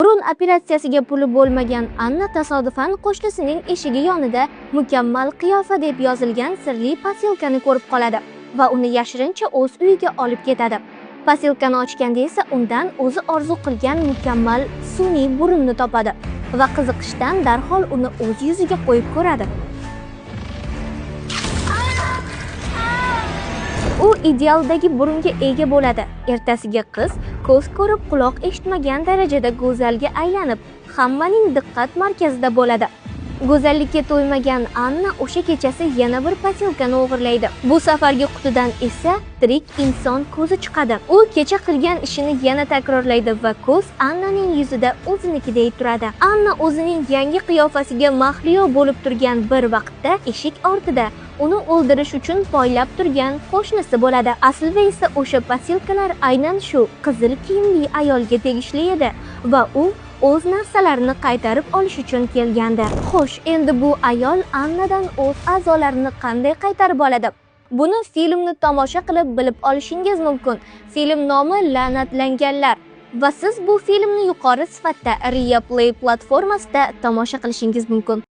Burun operatsiyasiga puli bo'lmagan Anna tasodifan qo'shnisining eshigi yonida "Mukammal qiyofa" deb yozilgan sirli posilkani ko'rib qoladi va uni yashirincha o'z uyiga olib ketadi. Posilkani ochganda esa undan o'zi orzu qilgan mukammal sun'iy burunni topadi va qiziqishdan darhol uni o'z yuziga qo'yib ko'radi. U idealdagi burunga ega bo'ladi. Ertasiga qiz ko'z ko'rib quloq eshitmagan darajada go'zalga aylanib, hammaning diqqat markazida bo'ladi. Go'zallikka to'ymagan Anna o'sha kechasi yana bir posilkani o'g'irlaydi. Bu safargi qutidan esa tirik inson ko'zi chiqadi. U kecha qilgan ishini yana takrorlaydi va ko'z Annaning yuzida o'zinikiday turadi. Anna o'zining yangi qiyofasiga mahliyo bo'lib turgan bir vaqtda eshik ortida uni o'ldirish uchun poylab turgan qo'shnisi bo'ladi. Aslida esa o'sha posilkalar aynan shu qizil kiyimli ayolga tegishli edi va u o'z narsalarini qaytarib olish uchun kelgandi. Xo'sh, endi bu ayol Annadan o'z a'zolarini qanday qaytarib oladi? Buni filmni tomosha qilib bilib olishingiz mumkin. Film nomi La'natlanganlar va siz bu filmni yuqori sifatda Ria Play platformasida tomosha qilishingiz mumkin.